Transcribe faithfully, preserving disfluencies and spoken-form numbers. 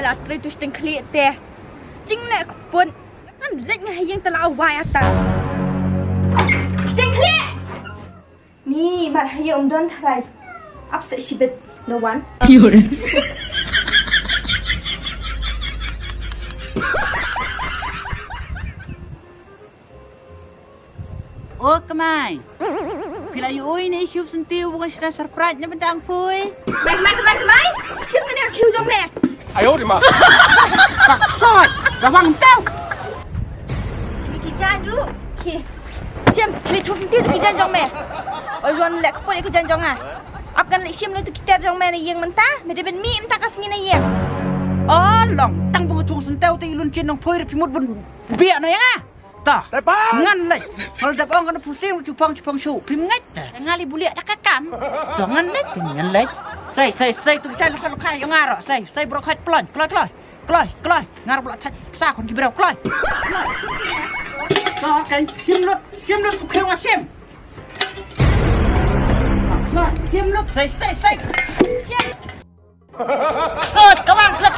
Atre tu sting khlieh te. Jing ne kpun. Ngan leit nga ha ïing te la wai ata. Sting khlieh. Ni mar ha ïing um don tharai. Ap se shibit no wan. O kmai. Phi la ïohi ne i Khiew Syntiew ba ngan shna surprise na bynta ong phui. Mai mai mai mai. Shim kane ka Khiew jong me. Ayo di ma. Ka sot. Ka wang tau. Ni ki jan ru. Ki. Shim ni Khiew Syntiew ki jan jong me. O jon lek poi ki jan jong nga. Ap kan lek shim ni tu ki ter jong me na ïing mynta. Me dei ban mih mynta ka sngi na ïing. O long tang ba Khiew Syntiew te i lun chin ong phui re phi mut bun biak na ïing ah. Ta. Ngan leit. Ngal dep ong kan pusing chupang chupang shu. Phim ngeit. Ngali buliak da ka kam. To ngan leit, ngan leit. Sai sai sai tu chai lokha lokha ïong aro. Sai sai bro khat plon. Kloi kloi. Kloi kloi. Ngar bla thach psa kon ki bro kloi. To kan shim lut, shim lut ku khrew shim. Na shim lut sai sai sai. Sut, ka wang klet